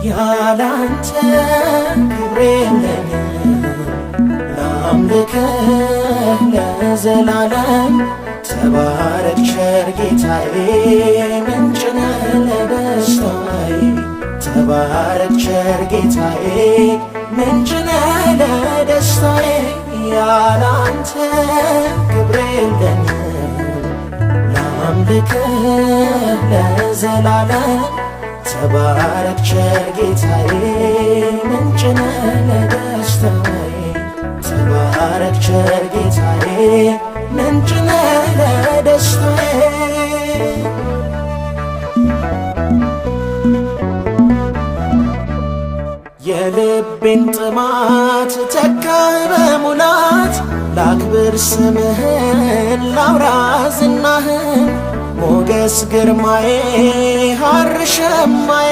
ያላንተ ክብር የለኝም ላምልክህ ለዘላለም። ተባረክ ቸር ጌታዬ፣ ምንጭ ነህ ለደስታዬ። ተባረክ ቸር ጌታዬ፣ ምንጭ ነህ ለደስታዬ። ያላንተ ክብር የለኝም ላምልክህ ለዘላለም። ተባረክ ቸር ጌታዬ፣ ምንጭ ነህ ለደስታዬ። ተባረክ ቸር ጌታዬ፣ ምንጭ ነህ ለደስታዬ። የልቤን ጥማት ተካ በሙላት፣ ላክብር ስምህን ላውራ ዝናህን። ሞገስ ግርማዬ ሐር ሸማዬ፣